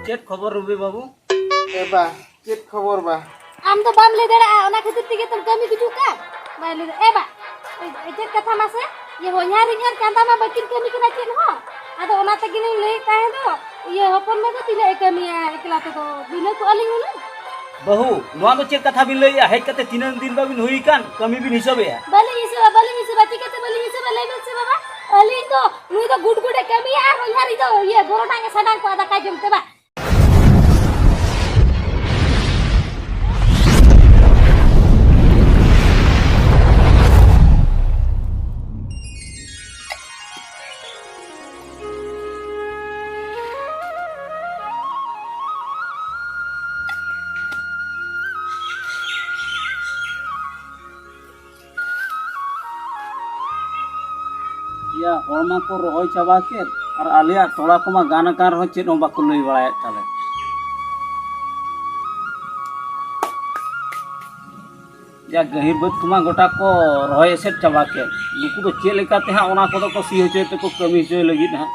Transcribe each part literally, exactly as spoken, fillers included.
ᱪᱮᱫ ᱠᱷᱚᱵᱚᱨ ᱨᱩᱵᱤ ᱵᱟᱹᱵᱩ? ᱮ ᱵᱟ, ᱪᱮᱫ ᱠᱷᱚᱵᱚᱨ ᱵᱟ? ᱟᱢ ᱫᱚ ᱵᱟᱢ ᱞᱟᱹᱭ ᱫᱟᱲᱮᱭᱟᱜᱼᱟ, ᱚᱱᱟ ᱠᱷᱟᱹᱛᱤᱨ ᱛᱮᱜᱮ ᱛᱚᱢ ᱠᱟᱹᱢᱤ ᱜᱩᱡᱩᱜ ᱠᱟᱱ᱾ ᱵᱟᱭ ᱞᱟᱹᱭ ᱫᱟ-, ᱮ ᱵᱟ, ᱮ, ᱪᱮᱫ ᱠᱟᱛᱷᱟ ᱢᱟᱥᱮ? ᱤᱭᱟᱹ, ᱦᱚᱧᱦᱟᱨ ᱦᱚᱧᱦᱟᱨ ᱪᱟᱸᱫᱟ ᱢᱟ ᱵᱟᱹᱠᱤᱱ ᱠᱟᱹᱢᱤ ᱠᱟᱱᱟ ᱪᱮᱫ ᱦᱚᱸ᱾ ᱟᱫᱚ ᱚᱱᱟ ᱛᱮᱜᱮᱞᱤᱧ ᱞᱟᱹᱭᱮᱫ ᱛᱟᱦᱮᱸ ᱫᱚ, ᱤᱭᱟᱹ, ᱦᱚᱯᱚᱱ ᱢᱮ ᱫᱚ ᱛᱤᱱᱟᱹᱜ ᱮ ᱠᱟᱹᱢᱤᱭᱟ ᱮᱠᱞᱟ ᱛᱮᱫᱚ, ᱵᱤᱱᱟᱹ ᱠᱚ ᱟᱹᱞᱤᱧ ᱦᱩᱱᱟᱹᱝ᱾ ᱵᱟᱹᱦᱩ, ᱱᱚᱣᱟ ᱫᱚ ᱪᱮᱫ ᱠᱟᱛᱷᱟ ᱵᱤᱱ ᱞᱟᱹᱭᱮᱜᱼᱟ? ᱦᱮᱡ ᱠᱟᱛᱮ ᱛᱤᱱᱟᱹᱜ ᱫᱤᱱ ᱵᱟᱵᱤᱱ ᱦᱩᱭ ᱠᱟᱱ, ᱠᱟᱹᱢᱤ ᱵᱤᱱ ᱦᱤᱥᱟᱹᱵᱮᱜᱼᱟ? ᱵᱟᱹᱞᱤᱧ ᱦᱤᱥᱟᱹᱵᱟ, ᱵᱟᱹᱞᱤᱧ ᱦᱤᱥᱟᱹᱵᱟ, ᱪᱤᱠᱟᱹᱛᱮ ᱵᱟᱹᱞᱤᱧ ᱦᱤᱥᱟᱹᱵᱟ? ᱞᱟᱹᱭ ᱵᱤᱱ ᱥᱮ ᱵᱟᱵᱟ, ᱟᱹᱞᱤᱧ ᱫᱚ ᱱᱩᱭ ᱫᱚ ᱜᱩᱰ ᱜᱩᱰᱮ ᱠᱟᱹᱢᱤᱭᱟ ᱟᱨ ᱦᱚᱧᱦᱟᱨᱤᱧ ᱫᱚ ᱤᱭᱟᱹ ᱵᱚᱨᱚᱴᱟᱝ ᱮ ᱥᱟᱰᱟᱝ ᱠᱚᱣᱟ ᱫᱟᱠᱟ ᱡᱚᱢ ᱛᱮ ᱵᱟ᱾ ᱭᱟ, ᱦᱚᱲ ᱢᱟᱠᱚ ᱨᱚᱦᱚᱭ ᱪᱟᱵᱟ ᱠᱮᱫ, ᱟᱨ ᱟᱞᱮᱭᱟᱜ ᱛᱚᱲᱟ ᱠᱚᱢᱟ ᱜᱟᱱ ᱟᱠᱟᱱ ᱨᱮᱦᱚᱸ ᱪᱮᱫ ᱦᱚᱸ ᱵᱟᱠᱚ ᱞᱟᱹᱭ ᱵᱟᱲᱟᱭᱮᱫ ᱛᱟᱞᱮ᱾ ᱭᱟ, ᱜᱟᱹᱦᱤᱨ ᱵᱟᱹᱫᱽ ᱠᱚᱢᱟ ᱜᱚᱴᱟ ᱠᱚ ᱨᱚᱦᱚᱭ ᱮᱥᱮᱫ ᱪᱟᱵᱟ ᱠᱮᱫ᱾ ᱱᱩᱠᱩ ᱫᱚ ᱪᱮᱫ ᱞᱮᱠᱟᱛᱮ ᱦᱟᱸᱜ ᱚᱱᱟ ᱠᱚᱫᱚ ᱠᱚ ᱥᱤ ᱦᱚᱪᱚᱭ ᱛᱮᱠᱚ ᱠᱟᱹᱢᱤ ᱦᱚᱪᱚᱭ ᱞᱟᱹᱜᱤᱫ ᱦᱟᱸᱜ?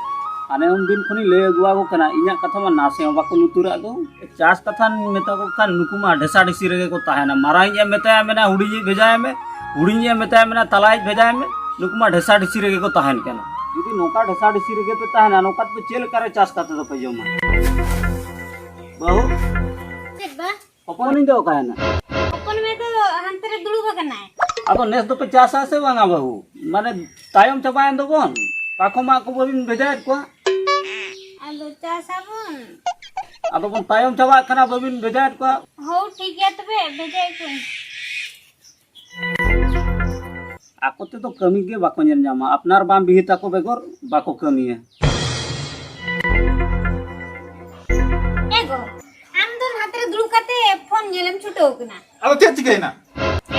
ᱦᱟᱱᱮ ᱩᱱᱫᱤᱱ ᱠᱷᱚᱱᱤᱧ ᱞᱟᱹᱭ ᱟᱹᱜᱩ ᱟᱠᱚ ᱠᱟᱱᱟ, ᱤᱧᱟᱜ ᱠᱟᱛᱷᱟ ᱢᱟ ᱱᱟᱥᱮ ᱦᱚᱸ ᱵᱟᱠᱚ ᱞᱩᱛᱩᱨᱟᱜ ᱫᱚ᱾ ᱪᱟᱥ ᱠᱟᱛᱷᱟᱧ ᱢᱮᱛᱟ ᱠᱚ ᱠᱷᱟᱱ ᱱᱩᱠᱩ ᱢᱟ ᱰᱷᱮᱥᱟ ᱰᱷᱤᱥᱤ ᱨᱮᱜᱮ ᱠᱚ ᱛᱟᱦᱮᱱᱟ᱾ ᱢᱟᱨᱟᱝᱤᱡ ᱮ ᱢᱮᱛᱟᱭᱟ, ᱢᱮᱱᱟ, "ᱦᱩᱰᱤᱧᱤᱡ ᱵᱷᱮᱡᱟᱭ ᱢᱮ", ᱦᱩᱰᱤᱧᱤᱡ ᱮ ᱢᱮᱛᱟᱭᱟ, ᱢᱮᱱᱟ, "ᱛᱟᱞᱟᱭᱤᱡ ᱵᱷᱮᱡᱟᱭ ᱢᱮ", ᱱᱩᱠᱩ ᱢᱟ ᱰᱷᱮᱥᱟ ᱰᱷᱤᱥᱤ ᱨᱮᱜᱮ ᱠᱚ ᱛᱟᱦᱮᱱ ᱠᱟᱱᱟ᱾ ᱡᱩᱫᱤ ᱱᱚᱝᱠᱟ ᱰᱷᱮᱥᱟ ᱰᱷᱤᱥᱤ ᱨᱮᱜᱮ ᱯᱮ ᱛᱟᱦᱮᱱᱟ, ᱱᱚᱝᱠᱟ ᱛᱮᱫᱚ ᱪᱮᱫ ᱞᱮᱠᱟᱨᱮ ᱪᱟᱥ ᱠᱟᱛᱮ ᱫᱚᱯᱮ ᱡᱚᱢᱟ? ᱵᱟᱹᱦᱩ, ᱪᱮᱫ ᱵᱟ? ᱦᱚᱯᱚᱱᱤᱧ ᱫᱚ ᱚᱠᱟᱭᱮᱱᱟ? ᱦᱚᱯᱚᱱ ᱢᱮ ᱫᱚ ᱦᱟᱱᱛᱮ ᱨᱮ ᱫᱩᱲᱩᱵ ᱟᱠᱟᱱᱟᱭ᱾ ᱟᱫᱚ ᱱᱮᱥ ᱫᱚᱯᱮ ᱪᱟᱥᱟ ᱥᱮ ᱵᱟᱝᱟ ᱵᱟᱹᱦᱩ? ᱢᱟᱱᱮ, ᱛᱟᱭᱚᱢ ᱪᱟᱵᱟᱭᱮᱱ ᱫᱚᱵᱚᱱ, ᱯᱟᱠᱷᱚ ᱢᱟ ᱠᱚ ᱵᱟᱹᱵᱤᱱ ᱵᱷᱮᱡᱟᱭᱮᱫ ᱠᱚᱣᱟ᱾ ᱟᱫᱚ ᱪᱟᱥ ᱟᱵᱚᱱ᱾ ᱟᱫᱚ ᱵᱚᱱ ᱛᱟᱭᱚᱢ ᱪᱟᱵᱟᱜ ᱠᱟᱱᱟ, ᱵᱟᱹᱵᱤᱱ ᱵᱷᱮᱡᱟᱭᱮᱫ ᱠᱚᱣᱟ᱾ ᱦᱳ, ᱴᱷᱤᱠ ᱜᱮᱭᱟ ᱛᱚᱵᱮ, ᱵᱷᱮᱡᱟᱭᱮᱫ ᱠᱚᱣᱟᱹᱧ᱾ ᱟᱠᱚ ᱛᱮᱫᱚ ᱠᱟᱹᱢᱤ ᱜᱮ ᱵᱟᱠᱚ ᱧᱮᱞ ᱧᱟᱢᱟ, ᱟᱯᱱᱟᱨ ᱵᱟᱝ ᱵᱤᱦᱤ ᱛᱟᱠᱚ ᱵᱮᱜᱚᱨ ᱵᱟᱠᱚ ᱠᱟᱹᱢᱤᱭᱟ᱾ ᱮ ᱜᱚ, ᱟᱢ ᱫᱚ ᱱᱟᱛᱮ ᱨᱮ ᱫᱩᱲᱩᱵ ᱠᱟᱛᱮ ᱯᱷᱳᱱ ᱧᱮᱞᱮᱢ ᱪᱷᱩᱴᱟᱹᱣ ᱠᱟᱱᱟ᱾ ᱟᱫᱚ ᱪᱮᱫ ᱪᱤᱠᱟᱹᱭᱮᱱᱟ?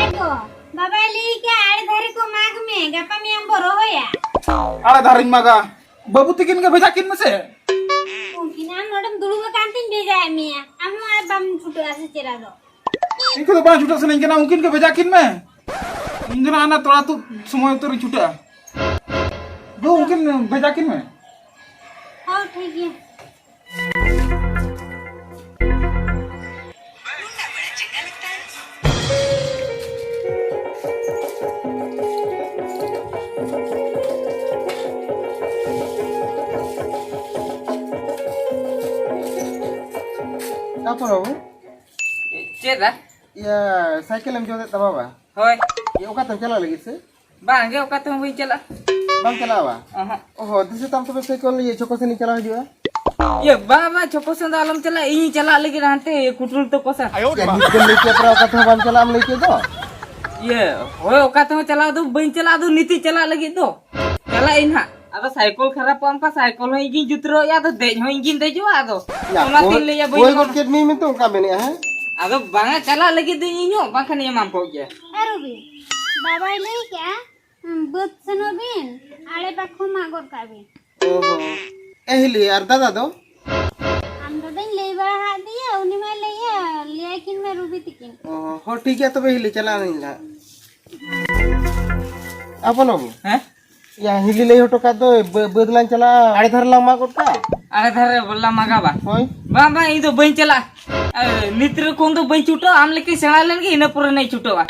ᱮ ᱜᱚ, ᱵᱟᱵᱟᱭ ᱞᱟᱹᱭ ᱠᱮᱫᱟ ᱟᱲᱮ ᱫᱷᱟᱨᱮ ᱠᱚ ᱢᱟᱜᱽ ᱢᱮ, ᱜᱟᱯᱟ ᱢᱮᱭᱟᱝ ᱵᱚ ᱨᱚᱦᱚᱭᱟ᱾ ᱟᱲᱮ ᱫᱷᱟᱨᱮᱧ ᱢᱟᱜᱟ? ᱵᱟᱹᱵᱩ ᱛᱤᱠᱤᱱ ᱜᱮ ᱵᱷᱮᱡᱟ ᱠᱤᱱ ᱢᱮᱥᱮ᱾ ᱩᱱᱠᱤᱱ ᱟᱢ ᱱᱚᱰᱮᱢ ᱫᱩᱲᱩᱵ ᱟᱠᱟᱱ ᱛᱤᱧ ᱵᱷᱮᱡᱟᱭᱮᱫ ᱢᱮᱭᱟ, ᱟᱢ ᱦᱚᱸ ᱟᱨ ᱵᱟᱢ ᱪᱷᱩᱴᱟᱹᱜᱼᱟ ᱥᱮ ᱪᱮᱫ ᱟᱫᱚ? ᱤᱧ ᱠᱚᱫᱚ ᱵᱟᱝ ᱪᱷᱩᱴᱟᱹᱜ ᱥᱟᱱᱟᱧ ᱠᱟᱱᱟ, ᱩᱱᱠᱤᱱ ᱜᱮ ᱵᱷᱮᱡᱟ ᱠᱤᱱ ᱢᱮ᱾ ᱤᱧ ᱫᱚ ᱱᱟᱜ ᱦᱟᱱᱟ ᱛᱚᱲᱟ ᱛᱩᱫ ᱥᱚᱢᱚᱭ ᱩᱛᱟᱹᱨᱤᱧ ᱪᱷᱩᱴᱟᱹᱜᱼᱟ᱾ ᱫᱩ, ᱩᱱᱠᱤᱱ ᱵᱷᱮᱡᱟ ᱠᱤᱱ ᱢᱮ᱾ ᱦᱚᱸ, ᱴᱷᱤᱠ ᱜᱮᱭᱟ᱾ ᱛᱟᱯᱚᱨ ᱵᱟᱹᱵᱩ? ᱪᱮᱫ ᱫᱟ? ᱤᱭᱟᱹ, ᱥᱟᱭᱠᱮᱞ ᱮᱢ ᱡᱚᱫᱮᱫ ᱛᱟᱢᱟ ᱵᱟ? ᱦᱳᱭ᱾ ᱤᱭᱟᱹ, ᱚᱠᱟ ᱛᱮᱢ ᱪᱟᱞᱟᱜ ᱞᱟᱹᱜᱤᱫ ᱥᱮ? ᱵᱟᱝ ᱜᱮ, ᱚᱠᱟ ᱛᱮᱦᱚᱸ ᱵᱟᱹᱧ ᱪᱟᱞᱟᱜᱼᱟ᱾ ᱵᱟᱢ ᱪᱟᱞᱟᱜᱼᱟ ᱵᱟ? ᱚᱦᱚᱸ᱾ ᱚᱦᱚ, ᱫᱤᱥᱟᱹ ᱛᱟᱢ ᱛᱚᱵᱮ ᱥᱟᱭᱠᱮᱞ, ᱤᱭᱟᱹ, ᱪᱷᱚᱠᱚ ᱥᱮᱱ ᱤᱧ ᱪᱟᱞᱟᱣ ᱦᱤᱡᱩᱜᱼᱟ᱾ ᱤᱭᱟᱹ, ᱵᱟᱝ, ᱵᱟᱝ, ᱪᱷᱚᱠᱚ ᱥᱮᱱ ᱫᱚ ᱟᱞᱚᱢ ᱪᱟᱞᱟᱜᱼᱟ, ᱤᱧᱤᱧ ᱪᱟᱞᱟᱜ ᱞᱟᱹᱜᱤᱫ ᱦᱟᱱᱛᱮ ᱠᱩᱴᱩᱞ ᱛᱟᱠᱚ ᱥᱮᱱ᱾ ᱭᱟ, ᱱᱤᱛ ᱫᱚᱢ ᱞᱟᱹᱭ ᱠᱮᱫ ᱯᱮᱨᱟ ᱚᱠᱟ ᱛᱮᱦᱚᱸ ᱵᱟᱢ ᱪᱟᱞᱟᱜᱼᱟ, ᱮᱢ ᱞᱟᱹᱭ ᱠᱮᱫ ᱫᱚ᱾ ᱤᱭᱟᱹ, ᱦᱳᱭ, ᱚᱠᱟ ᱛᱮᱦᱚᱸ ᱪᱟᱞᱟᱣ ᱫᱚ ᱵᱟᱹᱧ ᱪᱟᱞᱟᱜᱼᱟ, ᱟᱫᱚ ᱱᱤᱛᱤᱧ ᱪᱟᱞᱟᱜ ᱞᱟᱹᱜᱤᱫ ᱫᱚ᱾ ᱪᱟᱞᱟᱜ ᱤᱧ ᱦᱟᱸᱜ᱾ ᱟᱫᱚ ᱥᱟᱭᱠᱮᱞ ᱠᱷᱟᱨᱟᱯᱚᱜ ᱟᱢ ᱠᱷᱟᱱ ᱥᱟᱭᱠᱮᱞ ᱦᱚᱸ ᱤᱧ ᱜᱤᱧ ᱡᱩᱛᱨᱟᱹᱣᱮᱫᱼᱟ, ᱟᱫᱚ ᱫᱮᱡ ᱦᱚᱸ ᱤᱧ ᱜᱤᱧ ᱫᱮᱡᱚᱜᱼᱟ, ᱟᱫᱚ ᱭᱟ, ᱚᱱᱟᱛᱤᱧ ᱠᱚᱭ-, ᱞᱟᱹᱭᱟ ᱵᱟᱹᱧ ᱠᱚᱭ ᱜᱚᱫ ᱠᱮᱫ ᱢᱤᱭᱟᱹᱧ ᱢᱮᱱᱛᱮ ᱚᱱᱠᱟ ᱢᱮᱱᱮᱫᱼᱟ, ᱦᱮᱸ? ᱟᱫᱚ ᱵᱟᱝᱟ, ᱪᱟᱞᱟᱜ ᱞᱟᱹᱜᱤᱫ ᱫᱚ ᱤᱧ ᱦᱚᱸ, ᱵᱟᱝᱠᱷᱟᱱ ᱮᱢᱟᱢ ᱠᱚᱜ ᱜᱮᱭᱟ᱾ ᱮ ᱨᱚᱵᱤ, ᱵᱟᱵᱟᱭ ᱞᱟᱹᱭ ᱠᱮᱜᱼᱟ, ᱦᱩᱸ, ᱵᱟᱹᱫᱽ ᱥᱮᱱᱚᱜ ᱵᱤᱱ, ᱟᱲᱮ ᱯᱟᱠᱷᱚ ᱢᱟᱜ ᱜᱚᱫ ᱠᱟᱜ ᱵᱤᱱ᱾ ᱚ ᱦᱚᱸ᱾ ᱮ ᱦᱤᱞᱤ, ᱟᱨ ᱫᱟᱫᱟ ᱫᱚ? ᱟᱢ ᱫᱟᱫᱟᱧ ᱞᱟᱹᱭ ᱵᱟᱲᱟ ᱟᱫ ᱫᱮᱭᱟ, ᱩᱱᱤ ᱢᱟᱭ ᱞᱟᱹᱭᱟ, ᱞᱟᱹᱭᱟᱭ ᱠᱤᱱ ᱢᱮ ᱨᱩᱵᱤ ᱛᱤᱠᱤᱱ᱾ ᱚ ᱦᱚᱸ, ᱴᱷᱤᱠ ᱜᱮᱭᱟ ᱛᱚᱵᱮ ᱦᱤᱞᱤ, ᱪᱟᱞᱟᱜ ᱟᱹᱧ ᱱᱟᱦᱟᱜ᱾ ᱟᱯᱚᱱ ᱵᱟᱹᱵᱩ᱾ ᱦᱮᱸ? ᱭᱟ, ᱦᱤᱞᱤ ᱞᱟᱹᱭ ᱦᱚᱴᱚ ᱠᱟᱫ ᱫᱚᱭ, ᱵᱟᱹ-, ᱵᱟᱹᱫᱽ ᱞᱟᱝ ᱪᱟᱞᱟᱜᱼᱟ, ᱟᱲᱮ ᱫᱷᱟᱨᱮ ᱞᱟᱝ ᱢᱟᱜ ᱜᱚᱫ ᱠᱟᱜᱼᱟ᱾ ᱟᱲᱮ ᱫᱷᱟᱨᱮ ᱵᱚᱞᱞᱟ ᱢᱟᱜᱟ ᱵᱟ? ᱦᱳᱭ᱾ ᱵᱟᱝ, ᱵᱟᱝ, ᱤᱧ ᱫᱚ ᱵᱟᱹᱧ ᱪᱟᱞᱟᱜᱼᱟ᱾ ᱮ, ᱱᱤᱛ ᱨᱮ ᱠᱷᱚᱱ ᱫᱚ ᱵᱟᱹᱧ ᱪᱷᱩᱴᱟᱹᱜᱼᱟ, ᱟᱢ ᱞᱮᱠᱟᱧ ᱥᱮᱬᱟ ᱞᱮᱱ ᱜᱮ, ᱤᱱᱟᱹ ᱯᱚᱨᱮ ᱱᱟᱧ ᱪᱷᱩᱴᱟᱹᱜᱼᱟ᱾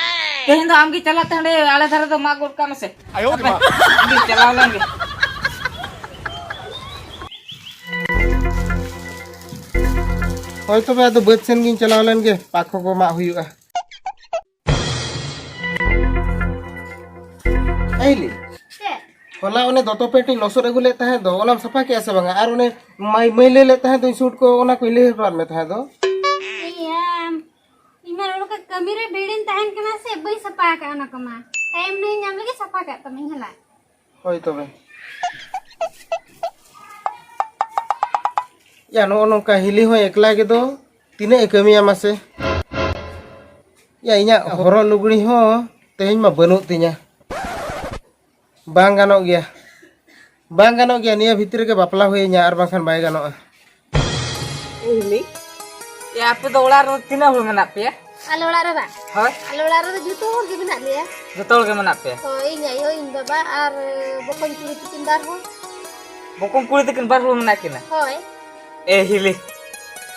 ᱛᱮᱦᱮᱧ ᱫᱚ ᱟᱢ ᱜᱮ ᱪᱟᱞᱟᱜ ᱛᱮ ᱦᱟᱸᱰᱮ ᱟᱲᱮ ᱫᱷᱟᱨᱮ ᱫᱚ ᱢᱟᱜ ᱜᱚᱫ ᱠᱟᱜ ᱢᱮᱥᱮ᱾ ᱟᱭᱳ ᱨᱮ ᱢᱟ᱾ ᱦᱟᱯᱮ, ᱤᱧ ᱜᱮ ᱪᱟᱞᱟᱣ ᱞᱮᱱ ᱜᱮ᱾ ᱦᱳᱭ ᱛᱚᱵᱮ, ᱟᱫᱚ ᱵᱟᱹᱫᱽ ᱥᱮᱱ ᱜᱤᱧ ᱪᱟᱞᱟᱣ ᱞᱮᱱ ᱜᱮ, ᱯᱟᱠᱷᱚ ᱠᱚ ᱢᱟᱜ ᱦᱩᱭᱩᱜᱼᱟ᱾ ᱮᱭ ᱞᱤ, ᱪᱮᱫ? ᱦᱚᱞᱟ ᱚᱱᱮ ᱫᱚᱛᱚ ᱯᱮᱱᱴ ᱤᱧ ᱞᱚᱥᱚᱫ ᱟᱹᱜᱩ ᱞᱮᱫ ᱛᱟᱦᱮᱸᱫ ᱫᱚ, ᱚᱱᱟᱢ ᱥᱟᱯᱷᱟ ᱠᱮᱜᱼᱟ ᱥᱮ ᱵᱟᱝᱟ? ᱟᱨ ᱚᱱᱮ ᱢᱟᱹᱭ, ᱢᱟᱹᱭᱞᱟᱹ ᱞᱮᱫ ᱛᱟᱦᱮᱸᱫ ᱫᱚᱧ ᱥᱩᱴ ᱠᱚ, ᱚᱱᱟ ᱠᱚᱧ ᱞᱟᱹᱭ ᱦᱚᱴᱚᱣᱟᱫ ᱢᱮ ᱛᱟᱦᱮᱸᱫ ᱫᱚ᱾ ᱤᱭᱟᱹ, ᱤᱧ ᱢᱟ ᱱᱚᱰᱮ ᱠᱟᱹᱢᱤ ᱨᱮ ᱵᱷᱤᱲᱤᱧ ᱛᱟᱦᱮᱸᱱ ᱠᱟᱱᱟ ᱥᱮ, ᱵᱟᱹᱧ ᱥᱟᱯᱷᱟ ᱟᱠᱟᱫ ᱚᱱᱟ ᱠᱚᱢᱟ᱾ ᱴᱟᱭᱤᱢ ᱱᱟᱹᱧ ᱧᱟᱢ ᱞᱮᱜᱮ ᱥᱟᱯᱷᱟ ᱠᱟᱜ ᱛᱟᱢᱟᱧ ᱦᱮᱞᱟ᱾ ᱦᱳᱭ ᱛᱚᱵᱮ᱾ ᱭᱟ, ᱱᱚᱜᱼᱚ ᱱᱚᱝᱠᱟ ᱦᱤᱞᱤ ᱦᱚᱸ ᱮᱠᱞᱟ ᱜᱮᱫᱚ ᱛᱤᱱᱟᱹᱜ ᱮ ᱠᱟᱹᱢᱤᱭᱟ ᱢᱟᱥᱮ? ᱭᱟ, ᱤᱧᱟᱹᱜ ᱦᱚᱨᱚᱜ ᱞᱩᱜᱽᱲᱤ ᱦᱚᱸ ᱛᱮᱦᱮᱧ ᱢᱟ ᱵᱟᱹᱱᱩᱜ ᱛᱤᱧᱟ᱾ ᱵᱟᱝ ᱜᱟᱱᱚᱜ ᱜᱮᱭᱟ, ᱵᱟᱝ ᱜᱟᱱᱚᱜ ᱜᱮᱭᱟ, ᱱᱤᱭᱟᱹ ᱵᱷᱤᱛᱨᱤ ᱨᱮᱜᱮ ᱵᱟᱯᱞᱟ ᱦᱩᱭᱟᱹᱧᱟ, ᱟᱨ ᱵᱟᱝᱠᱷᱟᱱ ᱵᱟᱭ ᱜᱟᱱᱚᱜᱼᱟ᱾ ᱩᱨᱢᱤ, ᱮ, ᱟᱯᱮ ᱫᱚ ᱚᱲᱟᱜ ᱨᱮ ᱛᱤᱱᱟᱹᱜ ᱦᱚᱲ ᱢᱮᱱᱟᱜ ᱯᱮᱭᱟ? ᱟᱞᱮ ᱚᱲᱟᱜ ᱨᱮ ᱵᱟᱝ? ᱦᱳᱭ᱾ ᱟᱞᱮ ᱚᱲᱟᱜ ᱨᱮᱫᱚ ᱡᱚᱛᱚ ᱦᱚᱲ ᱜᱮ ᱢᱮᱱᱟᱜ ᱞᱮᱭᱟ᱾ ᱡᱚᱛᱚ ᱦᱚᱲ ᱜᱮ ᱢᱮᱱᱟᱜ ᱯᱮᱭᱟ? ᱦᱳᱭ, ᱤᱧ ᱟᱭᱳ, ᱤᱧ ᱵᱟᱵᱟ ᱟᱨ ᱵᱚᱠᱚᱧ ᱠᱩᱲᱤ ᱛᱤᱠᱤᱱ ᱵᱟᱨ ᱦᱚᱲ᱾ ᱵᱚᱠᱚᱧ ᱠᱩᱲᱤ ᱛᱤᱠᱤᱱ ᱵᱟᱨ ᱦᱚᱲ ᱢᱮᱱᱟᱜ ᱠᱤᱱᱟ? ᱦᱳᱭ᱾ ᱮ ᱦᱤᱞᱤ,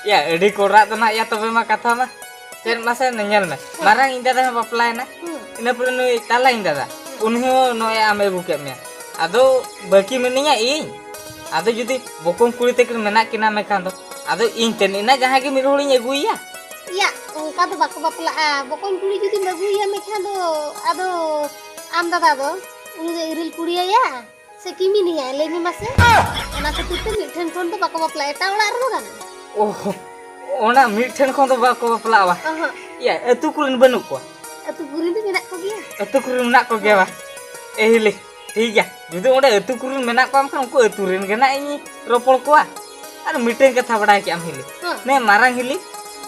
ᱭᱟ, ᱟᱹᱰᱤ ᱠᱚᱲᱟ ᱫᱚ ᱱᱟᱜ ᱭᱟ, ᱛᱚᱵᱮ ᱢᱟ ᱠᱟᱛᱷᱟ ᱢᱟ᱾ ᱪᱮᱫ ᱢᱟᱥᱮ ᱧᱮᱞ ᱢᱮ, ᱦᱮᱸ᱾ ᱢᱟᱨᱟᱝ ᱤᱧ ᱫᱟᱫᱟ ᱦᱚᱸ ᱵᱟᱯᱞᱟᱭᱮᱱᱟ᱾ ᱦᱩᱸ᱾ ᱤᱱᱟᱹ ᱯᱚᱨᱮ ᱱᱩᱭ ᱛᱟᱞᱟᱧ ᱫᱟᱫᱟ, ᱦᱩᱸ᱾ ᱩᱱᱤ ᱦᱚᱸ ᱱᱚᱜᱼᱚᱭ ᱟᱢᱮ ᱟᱹᱜᱩ ᱠᱮᱫ ᱢᱮᱭᱟ᱾ ᱟᱫᱚ ᱵᱟᱹᱠᱤ ᱢᱤᱱᱟᱹᱧᱟ ᱤᱧ᱾ ᱟᱫᱚ ᱡᱩᱫᱤ ᱵᱚᱠᱚᱧ ᱠᱩᱲᱤ ᱛᱟᱹᱠᱤᱱ ᱢᱮᱱᱟᱜ ᱠᱤᱱᱟ ᱢᱮᱱᱠᱷᱟᱱ ᱫᱚ, ᱟᱫᱚ ᱤᱧ ᱛᱮᱱ ᱤᱱᱟ ᱡᱟᱦᱟᱸᱭ ᱜᱮ ᱢᱤᱫ ᱦᱚᱲᱤᱧ ᱟᱹᱜᱩᱭᱮᱭᱟ᱾ ᱭᱟ, ᱚᱱᱠᱟ ᱫᱚ ᱵᱟᱠᱚ ᱵᱟᱯᱞᱟᱜᱼᱟ᱾ ᱵᱚᱠᱚᱧ ᱠᱩᱲᱤ ᱡᱩᱫᱤᱢ ᱟᱹᱜᱩᱭᱮᱭᱟ ᱢᱮᱱᱠᱷᱟᱱ ᱫᱚ, ᱟᱫᱚ ᱟᱢ ᱫᱟᱫᱟ ᱫᱚ ᱩᱱᱤ ᱫᱚ ᱤᱨᱤᱞ ᱠᱩᱲᱤᱭᱟᱭᱟ ᱥᱮ ᱠᱤᱢᱤᱱᱮᱭᱟᱭ? ᱞᱟᱹᱭ ᱢᱮ ᱢᱟᱥᱮ᱾ ᱚᱱᱟ ᱠᱷᱟᱹᱛᱤᱨ ᱛᱮ ᱢᱤᱫ ᱴᱷᱮᱱ ᱠᱷᱚᱱ ᱫᱚ ᱵᱟᱠᱚ ᱵᱟᱯᱞᱟᱜᱼᱟ, ᱮᱴᱟᱜ ᱚᱲᱟᱜ ᱨᱮᱦᱚᱸ ᱜᱟᱱᱚᱜᱼᱟ᱾ ᱚᱦ, ᱚᱱᱟ ᱢᱤᱫ ᱴᱷᱮᱱ ᱠᱷᱚᱱ ᱫᱚ ᱵᱟᱠᱚ ᱵᱟᱯᱞᱟᱜᱼᱟ ᱵᱟ? ᱚᱦᱚᱸ᱾ ᱭᱟ, ᱟᱹᱛᱩ ᱠᱚᱨᱮᱱ ᱵᱟᱹᱱᱩᱜ ᱠᱚᱣᱟ? ᱟᱹᱛᱩ ᱠᱚᱨᱮᱱ ᱫᱚ ᱢᱮᱱᱟᱜ ᱠᱚᱜᱮᱭᱟ᱾ ᱟᱹᱛᱩ ᱠᱚᱨᱮᱱ ᱢᱮᱱᱟᱜ ᱠᱚᱜᱮᱭᱟ ᱵᱟ? ᱮ ᱦᱤᱞᱤ, ᱴᱷᱤᱠ ᱜᱮᱭᱟ, ᱡᱩᱫᱤ ᱚᱸᱰᱮ ᱟᱹᱛᱩ ᱠᱚᱨᱮᱱ ᱢᱮᱱᱟᱜ ᱠᱚᱣᱟ ᱢᱮᱱᱠᱷᱟᱱ ᱩᱱᱠᱩ ᱟᱹᱛᱩ ᱨᱮᱱ ᱜᱮ ᱱᱟᱜ ᱤᱧ ᱨᱚᱯᱚᱲ ᱠᱚᱣᱟ᱾ ᱟᱨ ᱢᱤᱫᱴᱟᱝ ᱠᱟᱛᱷᱟ ᱵᱟᱰᱟᱭ ᱠᱮᱜ ᱟᱢ ᱦᱤᱞᱤ? ᱦᱮᱸ᱾ ᱱᱮ ᱢᱟᱨᱟᱝ ᱦᱤᱞᱤ,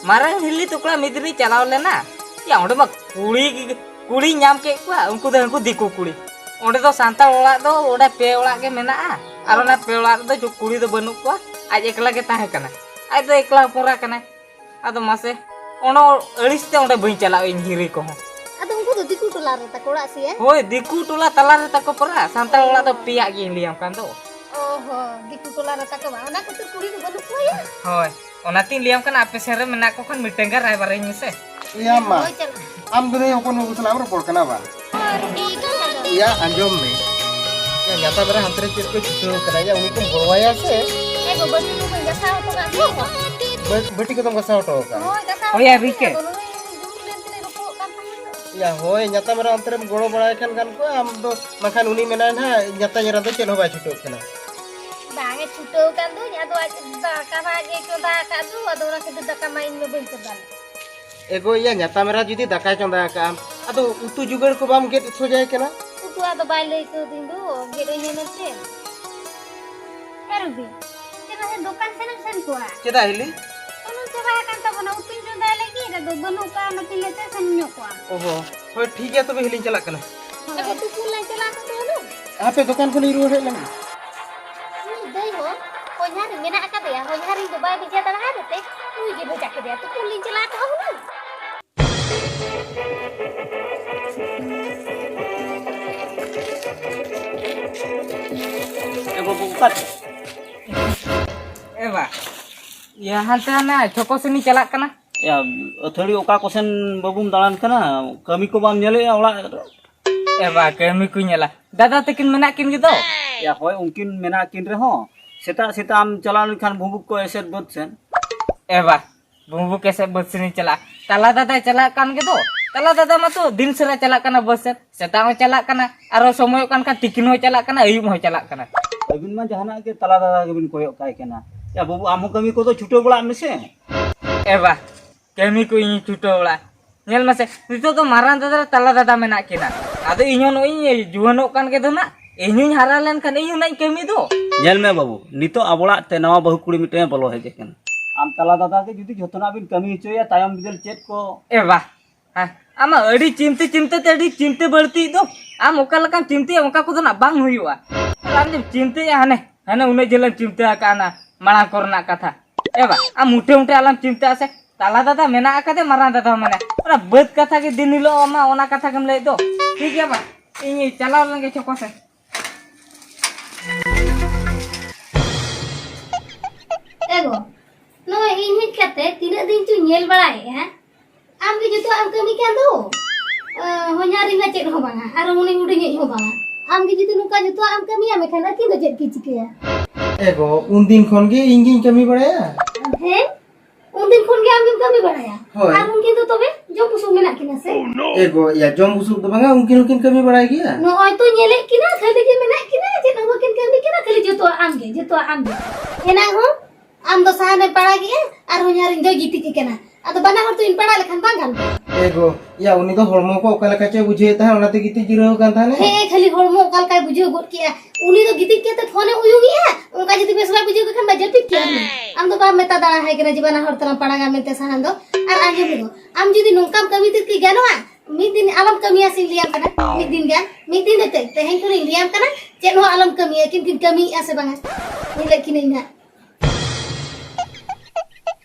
ᱢᱟᱨᱟᱝ ᱦᱤᱞᱤ ᱛᱚ ᱠᱚᱲᱟ ᱢᱤᱫ ᱫᱤᱱᱤᱧ ᱪᱟᱞᱟᱣ ᱞᱮᱱᱟ᱾ ᱭᱟ, ᱚᱸᱰᱮ ᱢᱟ ᱠᱩᱲᱤ ᱜᱮ, ᱠᱩᱲᱤᱧ ᱧᱟᱢ ᱠᱮᱫ ᱠᱚᱣᱟ, ᱩᱱᱠᱩ ᱫᱚ ᱩᱱᱠᱩ ᱫᱤᱠᱩ ᱠᱩᱲᱤ᱾ ᱚᱸᱰᱮ ᱫᱚ ᱥᱟᱱᱛᱟᱲ ᱚᱲᱟᱜ ᱫᱚ ᱚᱸᱰᱮ ᱯᱮ ᱚᱲᱟᱜ ᱜᱮ ᱢᱮᱱᱟᱜᱼᱟ, ᱟᱨ ᱚᱱᱟ ᱯᱮ ᱚᱲᱟᱜ ᱨᱮᱫᱚ ᱡᱚ-, ᱠᱩᱲᱤ ᱫᱚ ᱵᱟᱹᱱᱩᱜ ᱠᱚᱣᱟ, ᱟᱡ ᱮᱠᱞᱟ ᱜᱮ ᱛᱟᱦᱮᱸ ᱠᱟᱱᱟᱭ᱾ ᱟᱡ ᱫᱚ ᱮᱠᱞᱟ ᱦᱚᱯᱚᱱ ᱮᱨᱟ ᱠᱟᱱᱟᱭ᱾ ᱟᱫᱚ ᱢᱟᱥᱮ, ᱚᱱᱟ ᱟᱹᱲᱤᱥ ᱛᱮ ᱚᱸᱰᱮ ᱵᱟᱹᱧ ᱪᱟᱞᱟᱜᱼᱟ ᱤᱧ ᱦᱤᱨᱤ ᱠᱚᱦᱚᱸ᱾ ᱟᱫᱚ ᱩᱱᱠᱩ ᱫᱚ ᱫᱤᱠᱩ ᱴᱚᱞᱟ ᱨᱮ ᱛᱟᱠᱚ ᱚᱲᱟᱜ ᱥᱮ? ᱦᱳᱭ, ᱫᱤᱠᱩ ᱴᱚᱞᱟ ᱛᱟᱞᱟ ᱨᱮ ᱛᱟᱠᱚ ᱯᱟᱨᱟ, ᱥᱟᱱᱛᱟᱲ ᱚᱲᱟᱜ ᱫᱚ ᱚ᱾ ᱯᱮᱭᱟᱜ ᱜᱮᱧ ᱞᱟᱹᱭᱟᱢ ᱠᱟᱱ ᱫᱚ᱾ ᱚ ᱦᱚᱸ, ᱫᱤᱠᱩ ᱴᱚᱞᱟ ᱨᱮ ᱛᱟᱠᱚ ᱵᱟᱝ, ᱚᱱᱟ ᱠᱷᱟᱹᱛᱤᱨ ᱠᱩᱲᱤ ᱫᱚ ᱵᱟᱹᱱᱩᱜ ᱠᱚᱣᱟ ᱭᱟ? ᱦᱳᱭ, ᱚᱱᱟᱛᱤᱧ ᱞᱟᱹᱭᱟᱢ ᱠᱟᱱᱟ, ᱟᱯᱮ ᱥᱮᱱ ᱨᱮ ᱢᱮᱱᱟᱜ ᱠᱚ ᱠᱷᱟᱱ ᱢᱤᱫᱴᱟᱝ ᱜᱟᱱ ᱨᱟᱭᱵᱟᱨᱟᱹᱧ ᱢᱮᱥᱮ᱾ ᱮᱭᱟ ᱢᱟ, ᱦᱳᱭ, ᱪᱟᱞᱟᱜ᱾ ᱟᱢ ᱫᱚ ᱱᱩᱭ ᱦᱚᱯᱚᱱ ᱵᱟᱹᱵᱩ ᱥᱟᱞᱟᱜ ᱮᱢ ᱨᱚᱯᱚᱲ ᱠᱟᱱᱟ ᱵᱟᱝ? ᱦᱳᱭ, ᱨᱚᱯᱚᱲ ᱠᱟᱱᱟ ᱫᱚ᱾ ᱮᱭᱟ, ᱟᱸᱡᱚᱢ ᱢᱮ᱾ ᱮᱭᱟ, ᱧᱟᱛᱟᱢ ᱮᱨᱟ ᱦᱟᱱᱛᱮ ᱨᱮ ᱪᱮᱫ ᱠᱚ ᱪᱷᱩᱴᱟᱹᱣ ᱠᱟᱱᱟ? ᱮᱭᱟ, ᱩᱱᱤ ᱠᱚᱢ ᱜᱚᱲᱚᱣᱟᱭᱟ ᱥᱮ? ᱮ ᱜᱚ, ᱵᱟᱹᱴᱤ ᱠᱚ ᱵᱟᱹᱧ ᱜᱟᱥᱟᱣ ᱦᱚᱴᱚ ᱠᱟᱜ ᱫᱚ᱾ ᱵᱟᱹ-, ᱵᱟᱹᱴᱤ ᱠᱚᱫᱚᱢ ᱜᱟᱥᱟᱣ ᱦᱚᱴᱚ ᱠᱟᱜᱼᱟ? ᱦᱳᱭ, ᱜᱟᱥᱟᱣ ᱦᱳᱭ, ᱭᱟ, ᱦᱚᱴᱚ ᱠᱟᱜ ᱨᱤᱠᱟᱹ᱾ ᱫᱚ᱾ ᱱᱩᱭ ᱫᱩᱲᱩᱵ ᱞᱮᱱ ᱛᱮᱞᱮ ᱨᱚᱯᱚᱲᱚᱜ ᱠᱟᱱ ᱛᱟᱦᱮᱸ ᱫᱚ᱾ ᱮᱭᱟ, ᱦᱳᱭ, ᱧᱟᱛᱟᱢ ᱮᱨᱟ ᱚᱱᱛᱮ ᱨᱮᱢ ᱜᱚᱲᱚ ᱵᱟᱲᱟᱭ ᱠᱷᱟᱱ ᱜᱟᱱ ᱠᱚᱜᱼᱟ, ᱟᱢ ᱫᱚ ᱵᱟᱝᱠᱷᱟᱱ ᱩᱱᱤ ᱢᱮᱱᱟᱭ ᱱᱟᱦᱟᱜ, ᱧᱟᱛᱟᱢ ᱮᱨᱟ ᱫᱚ ᱪᱮᱫ ᱦᱚᱸ ᱵᱟᱭ ᱪᱷᱩᱴᱟᱹᱣ ᱠᱟᱱᱟ᱾ ᱵᱟᱝ ᱮ ᱪᱷᱩᱴᱟᱹᱣ ᱠᱟᱱ ᱫᱚᱧ, ᱟᱫᱚ ᱟᱡ ᱫᱟᱠᱟ ᱢᱟ ᱟᱡ ᱮ ᱪᱚᱸᱫᱟ ᱟᱠᱟᱫ ᱫᱚ, ᱟᱫᱚ ᱚᱱᱟ ᱠᱷᱟᱹᱛᱤᱨ ᱫᱟᱠᱟ ᱢᱟ ᱤᱧ ᱢᱟ ᱵᱟᱹᱧ ᱪᱚᱸᱫᱟ ᱞᱮᱫ᱾ ᱮᱜᱳ ᱭᱟ, ᱧᱟᱛᱟᱢ ᱮᱨᱟ ᱡᱩᱫᱤ ᱫᱟᱠᱟᱭ ᱪᱚᱸᱫᱟ ᱟᱠᱟᱫᱼᱟ, ᱟᱫᱚ ᱩᱛᱩ ᱡᱩᱜᱟᱹᱲ ᱠᱚ ᱵᱟᱢ ᱜᱮᱫ ᱥᱚᱡᱟᱭ ᱠᱟᱱᱟ? ᱩᱛᱩ ᱟᱫᱚ ᱵᱟᱭ ᱞᱟᱹᱭ ᱠᱟᱹᱣᱫᱤᱧ ᱫᱚ, ᱜᱮᱫ ᱟᱹᱧ ᱢᱮᱱᱛᱮ᱾ ᱮ ᱨᱚᱵᱤ, ᱪᱮᱫᱟᱜ ᱥᱮ ᱫᱚᱠᱟᱱ ᱥᱮᱱ ᱮᱢ ᱥᱮᱱ ᱠᱚᱜᱼᱟ? ᱪᱮᱫᱟᱜ ᱦᱤᱞᱤ? ᱥᱩᱱᱩᱢ ᱪᱟᱵᱟ ᱟᱠᱟᱱ ᱛᱟᱵᱚᱱᱟ, ᱩᱛᱩᱧ ᱪᱚᱸᱫᱟᱭ ᱞᱟᱹᱜᱤᱫ, ᱟᱫᱚ ᱵᱟᱹᱱᱩᱜ ᱠᱚᱣᱟ, ᱚᱱᱟᱛᱮᱧ ᱞᱟᱹᱭ ᱛᱮ ᱥᱮᱱ ᱧᱚᱜ ᱠᱚᱜᱼᱟ᱾ ᱚ ᱦᱚᱸ, ᱦᱳᱭ, ᱴᱷᱤᱠ ᱜᱮᱭᱟ, ᱛᱚᱵᱮ ᱦᱤᱞᱤᱧ ᱪᱟᱞᱟᱜ ᱠᱟᱱᱟ᱾ ᱟᱫᱚ ᱛᱩᱯᱩᱱ ᱞᱟᱝ ᱪᱟᱞᱟᱜ ᱠᱟᱱ ᱛᱟᱵᱚᱱᱟ᱾ ᱦᱟᱯᱮ, ᱫᱚᱠᱟᱱ ᱠᱷᱚᱱᱤᱧ ᱨᱩᱣᱟᱹᱲ ᱦᱮᱡ ᱞᱮᱱ ᱜᱮ᱾ ᱩᱱᱤ ᱫᱟᱹᱭ ᱦᱚᱸ ᱦᱚᱧᱦᱟᱨᱤᱧ ᱢᱮᱱᱟᱜ ᱟᱠᱟᱫᱮᱭᱟ, ᱦᱚᱧᱦᱟᱨᱤᱧ ᱫᱚ ᱵᱟᱭ ᱵᱷᱮᱡᱟ ᱫᱟᱲᱮᱭᱟᱫᱮ ᱛᱮ ᱩᱱᱤ ᱜᱮ ᱵᱷᱮᱡᱟ ᱠᱮᱫᱮᱭᱟ᱾ ᱛᱩᱯᱩᱱ ᱞᱤᱧ ᱪᱟᱞᱟᱜ ᱠᱟᱱᱟ ᱦᱩᱱᱟᱹᱝ᱾ ᱮ ᱵᱟᱹᱵᱩ, ᱚᱠᱟᱛᱮ? ᱮ ᱵᱟ, ᱤᱭᱟᱹ, ᱦᱟᱱᱛᱮ ᱦᱟᱱᱟ ᱪᱷᱚᱠᱚ ᱥᱮᱱᱤᱧ ᱪᱟᱞᱟᱜ ᱠᱟᱱᱟ᱾ ᱭᱟ, ᱟᱹᱛᱷᱟᱹᱲᱤ ᱚᱠᱟ ᱠᱚᱥᱮᱱ ᱵᱟᱹᱵᱩᱢ ᱫᱟᱬᱟᱱ ᱠᱟᱱᱟ? ᱠᱟᱹᱢᱤ ᱠᱚ ᱵᱟᱢ ᱧᱮᱞᱮᱜᱼᱟ ᱚᱲᱟᱜ ᱨᱮ? ᱮ ᱵᱟ, ᱠᱟᱹᱢᱤ ᱠᱚ ᱧᱮᱞᱟ᱾ ᱫᱟᱫᱟ ᱛᱟᱹᱠᱤᱱ ᱢᱮᱱᱟᱜ ᱠᱤᱱ ᱜᱮᱫᱚ᱾ ᱭᱟ, ᱦᱳᱭ, ᱩᱱᱠᱤᱱ ᱢᱮᱱᱟᱜ ᱠᱤᱱ ᱨᱮᱦᱚᱸ, ᱥᱮᱛᱟᱜ ᱥᱮᱛᱟᱜ ᱟᱢ ᱪᱟᱞᱟᱣ ᱞᱮᱱᱠᱷᱟᱱ ᱵᱷᱩᱸᱵᱩᱠ ᱠᱚ ᱮᱥᱮᱫ ᱵᱟᱹᱫᱽ ᱥᱮᱱ᱾ ᱮ ᱵᱟ, ᱵᱷᱩᱸᱵᱩᱠ ᱮᱥᱮᱫ ᱵᱟᱹᱫᱽ ᱥᱮᱱᱤᱧ ᱪᱟᱞᱟᱜᱼᱟ᱾ ᱛᱟᱞᱟ ᱫᱟᱫᱟᱭ ᱪᱟᱞᱟᱜ ᱠᱟᱱ ᱜᱮᱫᱚ᱾ ᱛᱟᱞᱟ ᱫᱟᱫᱟ ᱢᱟᱛᱚ ᱫᱤᱱ ᱥᱟᱨᱟ ᱪᱟᱞᱟᱜ ᱠᱟᱱᱟ ᱵᱟᱹᱫᱽ ᱥᱮᱫ᱾ ᱥᱮᱛᱟᱜ ᱦᱚᱸ ᱪᱟᱞᱟᱜ ᱠᱟᱱᱟ, ᱟᱨᱚ ᱥᱚᱢᱚᱭᱚᱜ ᱠᱟᱱ ᱠᱷᱟᱱ ᱛᱤᱠᱤᱱ ᱦᱚᱸ ᱪᱟᱞᱟᱜ ᱠᱟᱱᱟ, ᱟᱹᱭᱩᱵ ᱦᱚᱸ ᱪᱟᱞᱟᱜ ᱠᱟᱱᱟ᱾ ᱟᱹᱵᱤᱱ ᱢᱟ ᱡᱟᱦᱟᱱᱟᱜ ᱜᱮ ᱛᱟᱞᱟ ᱫᱟᱫᱟ ᱜᱮᱵᱤᱱ ᱠᱚᱭᱚᱜ ᱠᱟᱭ ᱠᱟᱱᱟ᱾ ᱭᱟ ᱵᱟᱹᱵᱩ, ᱟᱢ ᱦᱚᱸ ᱠᱟᱹᱢᱤ ᱠᱚᱫᱚ ᱪᱷᱩᱴᱟᱹᱣ ᱵᱟᱲᱟᱜ ᱢᱮᱥᱮ᱾ ᱮ ᱵᱟ, ᱠᱟᱹᱢᱤ ᱠᱚ ᱤᱧ ᱪᱷᱩᱴᱟᱹᱣ ᱵᱟᱲᱟᱜᱼᱟ᱾ ᱧᱮᱞ ᱢᱮᱥᱮ, ᱱᱤᱛᱚᱜ ᱫᱚ ᱢᱟᱨᱟᱝ ᱫᱟᱫᱟ ᱨᱮ ᱛᱟᱞᱟ ᱫᱟᱫᱟ ᱢᱮᱱᱟᱜ ᱠᱤᱱᱟ᱾ ᱟᱫᱚ ᱤᱧ ᱦᱚᱸ ᱱᱚᱜᱼᱚᱭ ᱤᱧ ᱡᱩᱣᱟᱹᱱᱚᱜ ᱠᱟᱱ ᱜᱮᱫᱚ ᱱᱟᱜ, ᱤᱧ ᱦᱚᱸᱧ ᱦᱟᱨᱟ ᱞᱮᱱᱠᱷᱟᱱ ᱤᱧ ᱦᱚᱸ ᱱᱟᱜ ᱤᱧ ᱠᱟᱹᱢᱤ ᱫᱚ᱾ ᱧᱮᱞ ᱢᱮ ᱵᱟᱹᱵᱩ, ᱱᱤᱛᱚᱜ ᱟᱵᱚ ᱚᱲᱟᱜ ᱛᱮ ᱱᱟᱣᱟ ᱵᱟᱹᱦᱩ ᱠᱩᱲᱤ ᱢᱤᱫᱴᱮᱱ ᱮ ᱵᱚᱞᱚ ᱦᱮᱡ ᱟᱠᱟᱱᱟ᱾ ᱟᱢ ᱛᱟᱞᱟ ᱫᱟᱫᱟ ᱜᱮ ᱡᱩᱫᱤ ᱡᱷᱚᱛᱚᱱᱟᱜ ᱵᱤᱱ ᱠᱟᱹᱢᱤ ᱦᱚᱪᱚᱭᱟ, ᱛᱟᱭᱚᱢ ᱵᱤᱫᱟᱹᱞ ᱪᱮᱫ ᱠᱚ? ᱮ ᱵᱟ, ᱦᱮᱸ, ᱟᱢᱟᱜ ᱟᱹᱰᱤ ᱪᱤᱱᱛᱟᱹ ᱪᱤᱱᱛᱟᱹ ᱛᱮ ᱟᱹᱰᱤ ᱪᱤᱱᱛᱟᱹ ᱵᱟᱹᱲᱛᱤᱜ ᱫᱚ᱾ ᱟᱢ ᱚᱠᱟ ᱞᱮᱠᱟᱢ ᱪᱤᱱᱛᱟᱹᱭᱟ ᱚᱱᱠᱟ ᱠᱚᱫᱚ ᱱᱟᱜ ᱵᱟᱝ ᱦᱩᱭᱩᱜᱼᱟ᱾ ᱟᱨ ᱟᱢ ᱫᱚᱢ ᱪᱤᱱᱛᱟᱹᱭᱟ ᱦᱟᱱᱮ, ᱦᱟᱱᱮ ᱩᱱᱟᱹᱜ ᱡᱷᱟᱹᱞᱮᱢ ᱪᱤᱱᱛᱟᱹ ᱟᱠᱟᱫᱼᱟ ᱚᱱᱟ ᱢᱟᱲᱟᱝ ᱠᱚᱨᱮᱱᱟᱜ ᱠᱟᱛᱷᱟ᱾ ᱮ ᱵᱟ, ᱟᱢ ᱢᱩᱴᱷᱮ ᱢᱩᱴᱷᱮ ᱟᱞᱚᱢ ᱪᱤᱱᱛᱟᱹᱜᱼᱟ ᱥᱮ᱾ ᱛᱟᱞᱟ ᱫᱟᱫᱟ ᱢᱮᱱᱟᱜ ᱟᱠᱟᱫᱮ, ᱢᱟᱨᱟᱝ ᱫᱟᱫᱟ ᱦᱚᱸ ᱢᱮᱱᱟᱭᱟ᱾ ᱚᱱᱟ ᱵᱟᱹᱫᱽ ᱠᱟᱛᱷᱟ ᱜᱮ ᱫᱤᱱ ᱦᱤᱞᱳᱜ ᱟᱢᱟᱜ ᱚᱱᱟ ᱠᱟᱛᱷᱟ ᱜᱮᱢ ᱞᱟᱹᱭᱮᱫ ᱫᱚ᱾ ᱴᱷᱤᱠ ᱜᱮᱭᱟ ᱵᱟ, ᱤᱧ ᱪᱟᱞᱟᱣ ᱞᱮᱱ ᱜᱮ ᱪᱷᱚᱠᱚ ᱥᱮᱫ᱾ ᱮ ᱜᱚ, ᱱᱚᱜᱼᱚᱭ ᱤᱧ ᱦᱮᱡ ᱠᱟᱛᱮ ᱛᱤᱱᱟᱹᱜ ᱫᱤᱱ ᱪᱚᱧ ᱧᱮᱞ ᱵᱟᱲᱟᱭᱮᱫᱼᱟ, ᱟᱢ ᱜᱮ ᱡᱚᱛᱚᱣᱟᱜ ᱮᱢ ᱠᱟᱹᱢᱤ ᱠᱟᱱ ᱫᱚ᱾ ᱟᱸ, ᱦᱚᱧᱦᱟᱨᱤᱧ ᱢᱟ ᱪᱮᱫ ᱦᱚᱸ ᱵᱟᱝᱟ, ᱟᱨ ᱩᱱᱤ ᱦᱩᱰᱤᱧᱤᱡ ᱦᱚᱸ ᱵᱟᱝᱟ᱾ ᱟᱢ ᱜᱮ ᱡᱩᱫᱤ ᱱᱚᱝᱠᱟ ᱡᱚᱛᱚᱣᱟᱜ ᱮᱢ ᱠᱟᱹᱢᱤᱭᱟ, ᱢᱮᱱᱠᱷᱟᱱ ᱟᱹᱠᱤᱱ ᱫᱚ ᱪᱮᱫ ᱠᱤᱱ ᱪᱤᱠᱟᱹᱭᱟ? ᱮ ᱜᱚ, ᱩᱱᱫᱤᱱ ᱠᱷᱚᱱ ᱜᱮ ᱤᱧ ᱜᱤᱧ ᱠᱟᱹᱢᱤ ᱵᱟᱲᱟᱭᱟ᱾ ᱦᱮᱸ? ᱩᱱᱫᱤᱱ ᱠᱷᱚᱱ ᱜᱮ ᱟᱢ ᱜᱮᱢ ᱠᱟᱹᱢᱤ ᱵᱟᱲᱟᱭᱟ? ᱦᱳᱭ᱾ ᱟᱨ ᱩᱱᱠᱤᱱ ᱫᱚ ᱛᱚᱵᱮ ᱡᱚᱢ ᱵᱩᱥᱩᱵ ᱢᱮᱱᱟᱜ ᱠᱤᱱᱟ ᱥᱮ? ᱮ ᱜᱚ, ᱤᱭᱟ, ᱡᱚᱢ ᱵᱩᱥᱩᱵ ᱫᱚ ᱵᱟᱝᱟ, ᱩᱱᱠᱤᱱ ᱦᱚᱸᱠᱤᱱ ᱠᱟᱹᱢᱤ ᱵᱟᱲᱟᱭ ᱜᱮᱭᱟ᱾ ᱱᱚᱜᱼᱚᱭ ᱛᱚ ᱧᱮᱞᱮᱫ ᱠᱤᱱᱟ, ᱠᱷᱟᱹᱞᱤ ᱜᱮ ᱢᱮᱱᱟᱜ ᱠᱤᱱᱟ, ᱪᱮᱫ ᱦᱚᱸ ᱵᱟᱹᱠᱤᱱ ᱠᱟᱹᱢᱤ ᱠᱟᱱᱟ, ᱠᱷᱟᱹᱞᱤ ᱡᱚᱛᱚᱣᱟᱜ ᱟᱢ ᱜᱮ, ᱡᱚᱛᱚᱣᱟᱜ ᱟᱢ ᱜᱮ᱾ ᱮᱱᱟᱝ ᱦᱚᱸ ᱟᱢ ᱫᱚ ᱥᱟᱦᱟᱱᱮᱢ ᱯᱟᱲᱟᱜᱮᱜᱼᱟ ᱟᱨ ᱦᱚᱧᱦᱟᱨᱤᱧ ᱫᱚᱭ ᱜᱤᱛᱤᱡ ᱟᱠᱟᱱᱟ᱾ ᱟᱫᱚ ᱵᱟᱱᱟ ᱦᱚᱲ ᱛᱮᱵᱤᱱ ᱯᱟᱲᱟᱜ ᱞᱮᱠᱷᱟᱱ ᱵᱟᱝ ᱜᱟᱱ ᱠᱚᱜᱼᱟ? ᱮ ᱜᱚ, ᱭᱟ, ᱩᱱᱤ ᱫᱚ ᱦᱚᱲᱢᱚ ᱠᱚ ᱚᱠᱟ ᱞᱮᱠᱟ ᱪᱚᱭ ᱵᱩᱡᱷᱟᱹᱣᱮᱫ ᱛᱟᱦᱮᱸᱫ, ᱚᱱᱟᱛᱮ ᱜᱤᱛᱤᱡ ᱡᱤᱨᱟᱹᱣ ᱟᱠᱟᱱ ᱛᱟᱦᱮᱱᱮ᱾ ᱦᱮᱸ, ᱠᱷᱟᱹᱞᱤ ᱦᱚᱲᱢᱚ ᱚᱠᱟ ᱞᱮᱠᱟᱭ ᱵᱩᱡᱷᱟᱹᱣ ᱜᱚᱫ ᱠᱮᱜᱼᱟ᱾ ᱩᱱᱤ ᱫᱚ ᱜᱤᱛᱤᱡ ᱠᱟᱛᱮ ᱯᱷᱳᱱᱮ ᱩᱭᱩᱝᱮᱜᱼᱟ, ᱚᱱᱠᱟ ᱡᱩᱫᱤ ᱵᱮᱥ ᱵᱟᱭ ᱵᱩᱡᱷᱟᱹᱣ ᱠᱮ ᱠᱷᱟᱱ ᱵᱟᱭ ᱡᱟᱹᱯᱤᱫ ᱠᱮᱭᱟ ᱦᱩᱱᱟᱹᱝ᱾ ᱟᱢ ᱫᱚ ᱵᱟᱢ ᱢᱮᱛᱟ ᱫᱟᱲᱮ ᱟᱭ ᱠᱟᱱᱟ ᱡᱮ ᱵᱟᱱᱟ ᱦᱚᱲ ᱛᱮᱞᱟᱝ ᱯᱟᱲᱟᱜᱟ ᱢᱮᱱᱛᱮ ᱥᱟᱦᱟᱱ ᱫᱚ᱾ ᱟᱨ ᱟᱸᱡᱚᱢ ᱢᱮ ᱜᱚ, ᱟᱢ ᱡᱩᱫᱤ ᱱᱚᱝᱠᱟᱢ ᱠᱟᱹᱢᱤ ᱛᱮᱫ ᱠᱤ ᱜᱟᱱᱚᱜᱼᱟ? ᱢᱤᱫ ᱫᱤᱱ ᱟᱞᱚᱢ ᱠᱟᱹᱢᱤᱭᱟ ᱥᱮᱧ ᱞᱟᱹᱭᱟᱢ ᱠᱟᱱᱟ, ᱢᱤᱫ ᱫᱤᱱ ᱜᱟᱱ, ᱢᱤᱫ ᱫᱤᱱ ᱫᱚ ᱪᱮᱫ, ᱛᱮᱦᱮᱧ ᱠᱷᱚᱱᱤᱧ ᱞᱟᱹᱭᱟᱢ ᱠᱟᱱᱟ, ᱪᱮᱫ ᱦᱚᱸ ᱟᱞᱚᱢ ᱠᱟᱹᱢᱤᱭᱟ, ᱠᱤᱱ ᱠᱤᱱ ᱠᱟᱹᱢᱤᱭᱮᱫᱼᱟ ᱥᱮ ᱵᱟᱝᱟ? ᱧᱮᱞᱮᱫ ᱠᱤᱱᱟᱹᱧ ᱱᱟᱦᱟᱜ᱾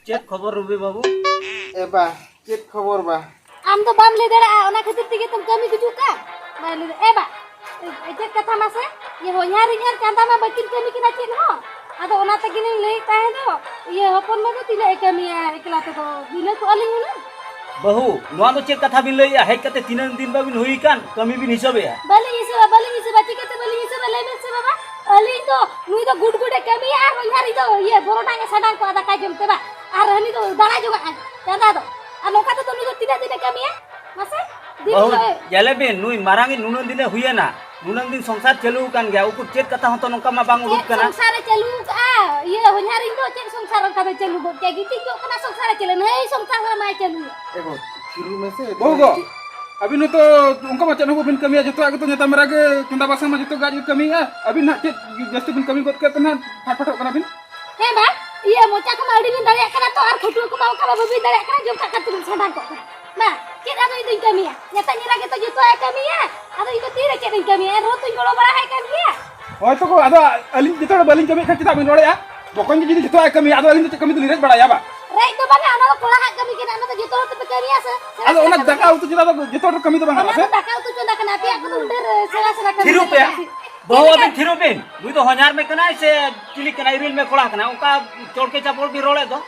ᱪᱮᱫ ᱠᱷᱚᱵᱚᱨ ᱨᱩᱵᱤ ᱵᱟᱹᱵᱩ? ᱮ ᱵᱟ, ᱪᱮᱫ ᱠᱷᱚᱵᱚᱨ ᱵᱟ? ᱟᱢ ᱫᱚ ᱵᱟᱢ ᱞᱟᱹᱭ ᱫᱟᱲᱮᱭᱟᱜᱼᱟ, ᱚᱱᱟ ᱠᱷᱟᱹᱛᱤᱨ ᱛᱮᱜᱮ ᱛᱚᱢ ᱠᱟᱹᱢᱤ ᱜᱩᱡᱩᱜ ᱠᱟᱱ᱾ ᱵᱟᱭ ᱞᱟᱹᱭ ᱫᱟ-, ᱮ ᱵᱟ, ᱮ, ᱪᱮᱫ ᱠᱟᱛᱷᱟ ᱢᱟᱥᱮ? ᱤᱭᱟᱹ ᱦᱚᱧᱦᱟᱨᱤᱧ ᱟᱨ ᱪᱟᱸᱫᱟ ᱢᱟ ᱵᱟᱹᱠᱤᱱ ᱠᱟᱹᱢᱤ ᱠᱟᱱᱟ ᱪᱮᱫ ᱦᱚᱸ᱾ ᱟᱫᱚ ᱚᱱᱟ ᱛᱮᱜᱮᱞᱤᱧ ᱞᱟᱹᱭᱮᱫ ᱛᱟᱦᱮᱸ ᱫᱚ, ᱤᱭᱟᱹ ᱦᱚᱯᱚᱱ ᱵᱟᱹᱵᱩ ᱛᱤᱱᱟᱹᱜ ᱮ ᱠᱟᱹᱢᱤᱭᱟ ᱮᱠᱞᱟ ᱛᱮᱫᱚ, ᱵᱤᱱᱟᱹ ᱠᱚᱜᱼᱟ ᱞᱤᱧ ᱦᱩᱱᱟᱹᱝ᱾ ᱵᱟᱹᱦᱩ, ᱱᱚᱣᱟ ᱫᱚ ᱪᱮᱫ ᱠᱟᱛᱷᱟ ᱵᱤᱱ ᱞᱟᱹᱭᱮᱜᱼᱟ? ᱦᱮᱡ ᱠᱟᱛᱮ ᱛᱤᱱᱟᱹᱜ ᱫᱤᱱ ᱵᱟᱵᱤᱱ ᱦᱩᱭ ᱟᱠᱟᱱ, ᱠᱟᱹᱢᱤ ᱵᱤᱱ ᱦᱤᱥᱟᱹᱵᱮᱜᱼᱟ? ᱵᱟᱹᱞᱤᱧ ᱦᱤᱥᱟᱹᱵᱟ, ᱵᱟᱹᱞᱤᱧ ᱦᱤᱥᱟᱹᱵᱟ᱾ ᱪᱤᱠᱟᱹᱛᱮ ᱵᱟᱹᱞᱤᱧ ᱦᱤᱥᱟᱹᱵᱟ? ᱞᱟᱹᱭ ᱵᱮᱱ ᱥᱮ ᱵᱟᱵᱟ, ᱟᱹᱞᱤᱧ ᱫᱚ, ᱱᱩᱭ ᱫᱚ ᱜᱩᱰ ᱜᱩᱰᱮ ᱠᱟᱹᱢᱤᱭᱟ ᱟᱨ ᱦᱚᱧᱦᱟᱨᱤᱧ ᱫᱚ ᱤᱭᱟᱹ ᱵᱚᱨᱚᱰᱟᱝ ᱮ ᱥᱟᱰᱟᱝ ᱠᱚᱜᱼᱟ ᱫᱟᱠᱟ ᱡᱚᱢ ᱛᱮ ᱵᱟ, ᱟᱨ ᱦᱟᱹᱱᱤ ᱫᱚ ᱫᱟᱬᱟ ᱡᱚᱝᱟᱜᱼᱟᱭ ᱪᱟᱸᱫᱟ ᱫᱚ᱾ ᱟᱨ ᱱᱚᱝᱠᱟ ᱛᱮᱫᱚ ᱱᱩᱭ ᱫᱚ ᱛᱤᱱᱟᱹᱜ ᱫᱤᱱᱮ ᱠᱟᱹᱢᱤᱭᱟ? ᱢᱟᱥᱮ, ᱫᱤᱱ ᱵᱟᱹᱦᱩ, ᱦᱤᱞᱳᱜ ᱮ ᱧᱮᱞᱮ ᱵᱤᱱ, ᱱᱩᱭ ᱢᱟᱨᱟᱝ ᱤᱡ ᱱᱩᱱᱟᱹᱜ ᱫᱤᱱᱮ ᱦᱩᱭᱮᱱᱟ, ᱱᱩᱱᱟᱹᱜ ᱫᱤᱱ ᱥᱚᱝᱥᱟᱨ ᱪᱟᱹᱞᱩ ᱟᱠᱟᱱ ᱜᱮᱭᱟ, ᱩᱠᱩᱨ ᱪᱮᱫ ᱠᱟᱛᱷᱟ ᱦᱚᱸᱛᱚ ᱱᱚᱝᱠᱟ ᱢᱟ ᱵᱟᱝ ᱩᱰᱩᱠ ᱪᱮᱫ ᱠᱟᱱᱟ᱾ ᱥᱚᱝᱥᱟᱨᱮ ᱪᱟᱹᱞᱩ ᱠᱟᱜᱼᱟ? ᱤᱭᱟᱹ, ᱦᱚᱧᱦᱟᱨᱤᱧ ᱫᱚ ᱪᱮᱫ ᱥᱚᱝᱥᱟᱨ ᱚᱱᱠᱟ ᱫᱚ ᱪᱟᱹᱞᱩ ᱜᱚᱫ ᱠᱮᱭᱟ? ᱜᱤᱛᱤᱡ ᱠᱚᱜ ᱠᱟᱱᱟ ᱥᱚᱝᱥᱟᱨᱮ ᱪᱟᱹᱞᱩ, ᱱᱟᱹᱭ ᱥᱚᱝᱥᱟᱨ ᱦᱚᱸ ᱢᱟᱭ ᱪᱟᱹᱞᱩᱭᱟ᱾ ᱮ ᱵᱟᱹᱦᱩ, ᱛᱷᱤᱨᱚᱜ ᱢᱮᱥᱮ᱾ ᱵᱟᱹᱦᱩ ᱜᱚ, ᱟᱹᱵᱤᱱ ᱦᱚᱸᱛᱚ ᱚᱱᱠᱟ ᱢᱟ ᱪᱮᱫ ᱦᱚᱸ ᱵᱟᱹᱵᱤᱱ ᱠᱟᱹᱢᱤᱭᱟ, ᱡᱚᱛᱚᱣᱟᱜ ᱜᱮᱛᱚ ᱧᱮᱛᱟ ᱢᱮᱨᱟ ᱜᱮ, ᱪᱚᱸᱫᱟ ᱵᱟᱥᱟᱝ ᱢᱟ ᱡᱚᱛᱚ ᱜᱮ ᱟᱡ ᱜᱮ ᱠᱟᱹᱢᱤᱭᱮᱫᱼᱟ᱾ ᱟᱹᱵᱤᱱ ᱱᱟᱦᱟᱜ ᱪᱮᱫ ᱡᱟᱹᱥᱛᱤ ᱵᱤᱱ ᱠᱟᱹᱢᱤ ᱜᱚᱫ ᱠᱮᱫ ᱛᱮ ᱱᱟᱦᱟᱜ ᱯᱷᱟᱴᱯᱷᱟᱴᱚᱜ ᱠᱟᱱᱟ ᱵᱤᱱ? ᱦᱮᱸ ᱵᱟ, ᱤᱭᱟᱹ ᱢᱚᱪᱟ ᱠᱚᱢᱟ ᱟᱹᱰᱤ ᱵᱤᱱ ᱫᱟᱲᱮᱭᱟᱜ ᱠᱟᱱᱟ ᱛᱚ, ᱟᱨ ᱠᱷᱟᱹᱴᱩᱣᱟᱹ ᱠᱚᱢᱟ ᱚᱱᱠᱟ ᱢᱟ ᱵᱟᱹᱵᱤᱱ ᱫᱟᱲᱮᱭᱟᱜ ᱠᱟᱱᱟ, ᱡᱚᱢ ᱠᱟᱜ ᱠᱷᱟᱹᱛᱤᱨ ᱵᱤᱱ ᱥᱟᱰᱟᱝ ᱠᱚᱜ ᱠᱟᱱᱟ᱾ ᱢᱟ, ᱪᱮᱫ ᱟᱫᱚ ᱤᱧ ᱫᱚᱧ ᱠᱟᱹᱢᱤᱭᱟ? ᱧᱮᱛᱟ ᱧᱮᱞᱟ ᱜᱮᱛᱚ ᱡᱚᱛᱚᱣᱟᱜ ᱮ ᱠᱟᱹᱢᱤᱭᱟ, ᱟᱫᱚ ᱤᱧ ᱫᱚ ᱛᱤᱨᱮ ᱪᱮᱫ ᱤᱧ ᱠᱟᱹᱢᱤᱭᱟ? ᱮᱱ ᱨᱮᱦᱚᱸ ᱛᱚᱧ ᱜᱚᱲᱚ ᱵᱟᱲᱟ ᱟᱭ ᱠᱟᱱ ᱜᱮᱭᱟ᱾ ᱦᱳᱭ ᱛᱚ ᱜᱚ, ᱟᱫᱚ ᱟᱹᱞᱤᱧ ᱡᱚᱛᱚ ᱦᱚᱲ ᱵᱟᱹᱞᱤᱧ ᱠᱟᱹᱢᱤᱭᱮᱫ ᱠᱷᱟᱱ ᱪᱮᱫᱟᱜ ᱵᱤᱱ ᱨᱚᱲᱮᱫᱼᱟ? ᱵᱚᱠᱚᱧ ᱜᱮ ᱡᱩᱫᱤ ᱡᱚᱛᱚᱣᱟᱜ ᱮ ᱠᱟᱹᱢᱤᱭᱟ, ᱟᱫᱚ ᱟᱹᱞᱤᱧ ᱫᱚ ᱪᱮᱫ ᱠᱟᱹᱢᱤ ᱫᱚᱞᱤᱧ ᱨᱮᱡ ᱵᱟᱲᱟᱭᱟ ᱵᱟ? ᱨᱮᱡ ᱫᱚ ᱵᱟᱝᱟ, ᱚᱱᱟ ᱫᱚ ᱠᱚᱲᱟ ᱦᱟᱜ ᱠᱟᱹᱢᱤ ᱠᱟᱱᱟ, ᱚᱱᱟ ᱫᱚ ᱡᱚᱛᱚ ᱦᱚᱲ ᱛᱮᱯᱮ ᱠᱟᱹᱢᱤᱭᱟ ᱥᱮ? ᱥᱮᱬᱟ ᱟᱫᱚ ᱥᱮᱬᱟ ᱚᱱᱟ ᱠᱟᱹᱢᱤ ᱫᱟᱠᱟ ᱠᱟᱱᱟ᱾ ᱩᱛᱩ ᱪᱚᱸᱫᱟ ᱫᱚ ᱡᱚᱛᱚ ᱦᱚᱲ ᱠᱟᱹᱢᱤ ᱫᱚ ᱵᱟᱝ ᱚᱱᱟ ᱠᱟᱱᱟ ᱥᱮ? ᱫᱚ ᱫᱟᱠᱟ ᱩᱛᱩ ᱪᱚᱸᱫᱟ ᱠᱟᱱᱟ, ᱟᱯᱮᱭᱟᱜ ᱠᱚᱫᱚ ᱩᱰᱟᱹᱨ ᱥᱮᱬᱟ ᱥᱮᱬᱟ ᱠᱟᱹᱢᱤ ᱛᱷᱤᱨᱚᱜ ᱠᱟᱱᱟ᱾ ᱯᱮ᱾ ᱪᱮᱫ ᱵᱟᱹᱦᱩ ᱞᱮᱠᱟ? ᱟᱵᱮᱱ ᱛᱷᱤᱨᱚᱜ ᱵᱤᱱ᱾ ᱱᱩᱭ ᱫᱚ ᱦᱚᱧᱦᱟᱨ ᱢᱮ ᱠᱟᱱᱟᱭ ᱥᱮ ᱪᱤᱞᱤ ᱠᱟᱱᱟᱭ? ᱤᱨᱤᱞ ᱢᱮ ᱠᱚᱲᱟ ᱠᱟᱱᱟᱭ, ᱚᱱᱠᱟ ᱪᱚᱲᱠᱮ ᱪᱟᱯᱚᱲ ᱵᱤᱱ ᱨᱚᱲᱮᱫ ᱫᱚ᱾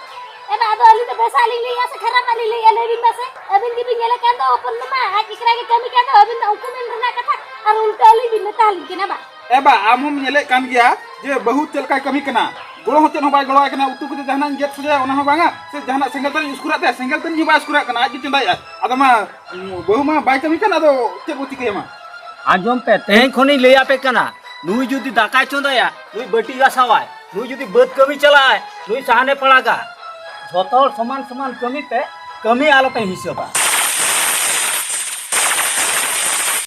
ᱮ ᱵᱟ, ᱟᱫᱚ ᱟᱹᱞᱤᱧ ᱫᱚ ᱵᱮᱥᱟᱜ ᱞᱤᱧ ᱞᱟᱹᱭᱮᱜᱼᱟ ᱥᱮ ᱠᱷᱟᱨᱟᱯᱟᱜ ᱞᱤᱧ ᱞᱟᱹᱭᱮᱜᱼᱟ? ᱞᱟᱹᱭ ᱵᱤᱱ ᱢᱟᱥᱮ᱾ ᱟᱹᱵᱤᱱ ᱜᱮᱵᱤᱱ ᱧᱮᱞᱮ ᱠᱟᱱ ᱫᱚ, ᱦᱚᱯᱚᱱ ᱢᱟ ᱟᱡ ᱮᱠᱞᱟ ᱜᱮ ᱠᱟᱹᱢᱤ ᱠᱟᱱ ᱫᱚ, ᱟᱹᱵᱤᱱ ᱫᱚ ᱩᱱᱠᱩ ᱢᱮᱱ ᱨᱮᱱᱟᱜ ᱠᱟᱛᱷᱟ ᱟᱨ ᱩᱞᱴᱟᱹ ᱟᱹᱞᱤᱧ ᱵᱤᱱ ᱢᱮᱛᱟ ᱟᱹᱞᱤᱧ ᱠᱟᱱᱟ ᱵᱟ? ᱮ ᱵᱟ, ᱟᱢ ᱦᱚᱸᱢ ᱧᱮᱞᱮᱫ ᱠᱟᱱ ᱜᱮᱭᱟ ᱡᱮ ᱵᱟᱹᱦᱩ ᱪᱮᱫ ᱞᱮᱠᱟᱭ ᱠᱟᱹᱢᱤ ᱠᱟᱱᱟ, ᱜᱚᱲᱚ ᱦᱚᱸ ᱪᱮᱫ ᱦᱚᱸ ᱵᱟᱭ ᱜᱚᱲᱚᱣᱟᱭ ᱠᱟᱱᱟ, ᱩᱛᱩ ᱠᱚᱫᱚ ᱡᱟᱦᱟᱱᱟᱜ ᱤᱧ ᱜᱮᱫ ᱥᱚᱡᱟᱭᱟ ᱚᱱᱟ ᱦᱚᱸ ᱵᱟᱝᱟ, ᱥᱮ ᱡᱟᱦᱟᱱᱟᱜ ᱥᱮᱸᱜᱮᱞ ᱛᱟᱹᱨᱤᱧ ᱩᱥᱠᱩᱨᱟᱜ ᱛᱟᱭᱟ, ᱥᱮᱸᱜᱮᱞ ᱛᱟᱹᱨᱤᱧ ᱦᱚᱸ ᱵᱟᱭ ᱩᱥᱠᱩᱨᱟᱜ ᱠᱟᱱᱟ, ᱟᱡ ᱜᱮ ᱪᱚᱸᱫᱟᱭᱮᱫᱼᱟ᱾ ᱟᱫᱚ ᱢᱟ, ᱵᱟᱹᱦᱩ ᱢᱟ ᱵᱟᱭ ᱠᱟᱹᱢᱤ ᱠᱟᱱ, ᱟᱫᱚ ᱪᱮᱫ ᱵᱚ ᱪᱤᱠᱟᱹᱭᱟ ᱢᱟ? ᱟᱸᱡᱚᱢ ᱯᱮ, ᱛᱮᱦᱮᱧ ᱠᱷᱚᱱᱤᱧ ᱞᱟᱹᱭ ᱟᱯᱮ ᱠᱟᱱᱟ, ᱱᱩᱭ ᱡᱩᱫᱤ ᱫᱟᱠᱟᱭ ᱪᱚᱸᱫᱟᱭᱟ, ᱱᱩᱭ ᱵᱟᱹᱴᱤ ᱜᱟᱥᱟᱣᱟᱭ, ᱱᱩᱭ ᱡᱩᱫᱤ ᱵᱟᱹᱫᱽ ᱠᱟᱹᱢᱤ ᱪᱟᱞᱟᱜᱼᱟᱭ, ᱱᱩᱭ ᱥᱟᱦᱟᱱᱮ ᱯᱟᱲᱟᱜᱟ, ᱡᱷᱚᱛᱚ ᱦᱚᱲ ᱥᱚᱢᱟᱱ ᱥᱚᱢᱟᱱ ᱠᱟᱹᱢᱤ ᱯᱮ, ᱠᱟᱹᱢᱤ ᱟᱞᱚᱯᱮ ᱦᱤᱥᱟᱹᱵᱟ᱾